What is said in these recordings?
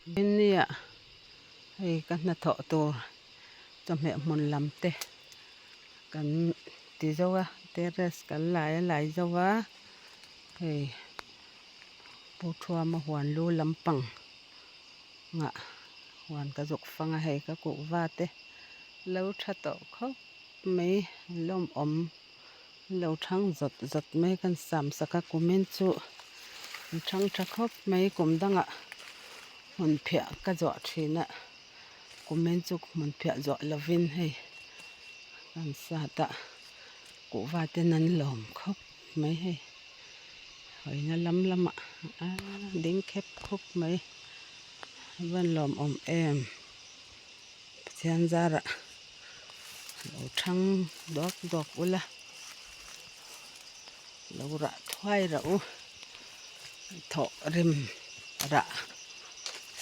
Nia hei ka hnathawh tur chawhmeh hmun lam te kan ti zo a terrace kan lai a lai zo a hei pu thuama huan lu lampang ngah huan ka zuk fang a hei ka kuhva te lo tha tawh khawp mai lawmawm. Lo thang zawt zawt mai kan sam sak a kumin chu an thang tha khawp mai kum dangah hmun phiah ka zawh thin a kumin chu hmun phiah zawh lovin hei kan sat a kuhva ten an lawm khawp mai hei hawina lam lamah a ding khep khup mai a van lawmawm em Pathian zarah. Lo thang dawk dawk ula lo rah thuai rah u thawh rim rah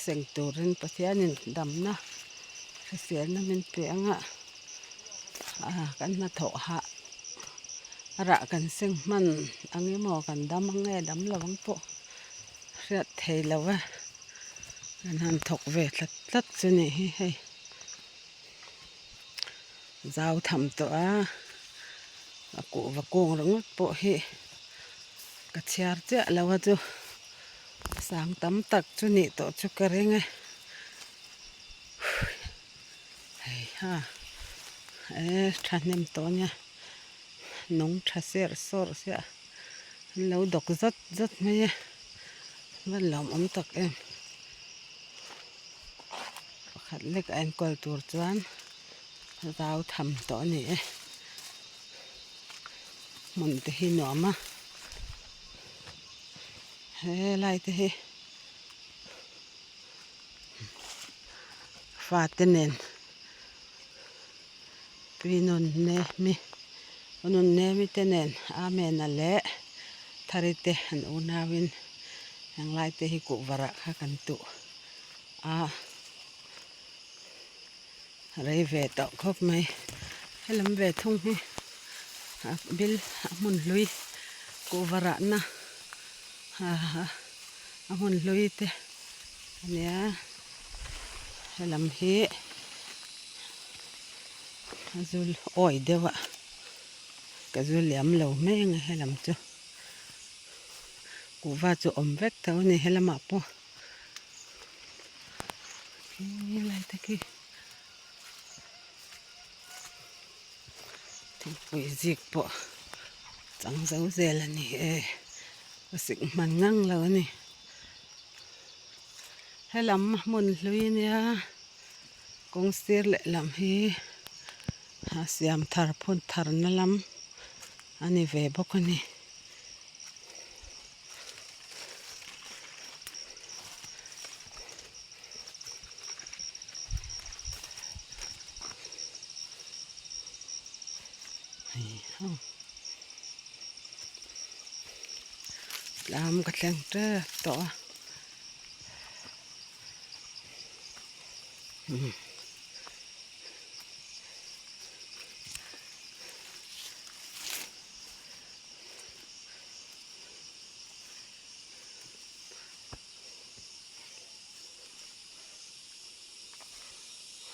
seng turin Pathianin damna hriselna min pe anga ah kan hnathawh hah rah kan seng hman ang emaw kan dam ang nge dam lo ang pawh hriat thei lo va kan han thawk ve tlat tlat chu ni hi hei. Zau tham tawh a a kuhva kung ringawt pawh hi ka chhiar chiah lo a chu sang tam tak chu nih tawh chu ka ring e hei ha e thahnem tawh ania nung tha serh sawrh sia an lo dawk zat zat mai a va lawmawm tak em. Pakhat lek a enkawl tur chuan zau tham tawh a ni e. Hmun te hi nuam a, helai te hi fate nen pi nun ne mi nun ne mi te nen Amen a leh Thari te an unauin henglai te hi kuhvarah kha kan tuh. A rei ve tawh khawp mai helam ve thung hi a bil a hmun hlui kuhva rahna a hmun hlui te a nia helam hi a zul awi deuh a ka zu liam lo mai ang e helam chu kuhva chu awm vek tho a ni helamah pawh. Khi lai te khi thingpui zik pawh chang zo zel a ni e a sik hman ngang lo a ni helam hmun hlui ania kawng sir lehlam hi a siam thar phun thar na lam a ni ve bawk a ni. Tlam ka thleng tep tawh a.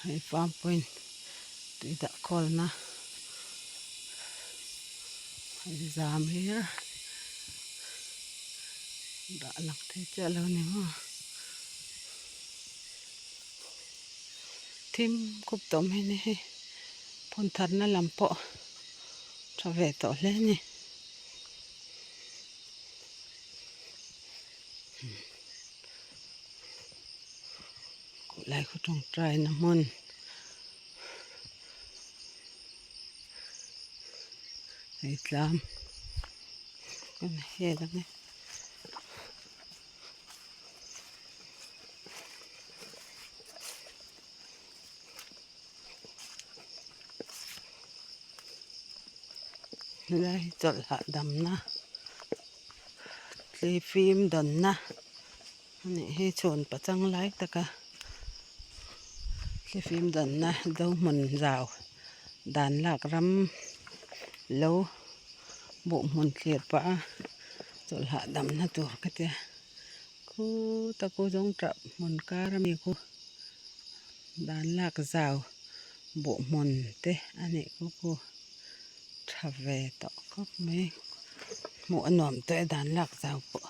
Hei farm point tui dah khawlna hei zam hi dah lang thei chiah lo ni maw thim khup tawh mai a ni hei phun tharna lam pawh. Tha ve tawh hle a ni. Lai khaw tawngtai na hmun hei tlam kan hel ang e. Helai hi chawlh hahdamna thli fim dawnna a nih hi chhun pachang lai taka thli fim dawnna zo hmun zau dan lak ram lo buh hmun thlir pah a chawlh hahdamna tur ka tia. Khuta khu zawngṭah hmun kar ami khu dan lak zau buh hmun te a nih khu khu tha ve tawh khawp mai hmuh a nuam tawh e dan lak zau pawh.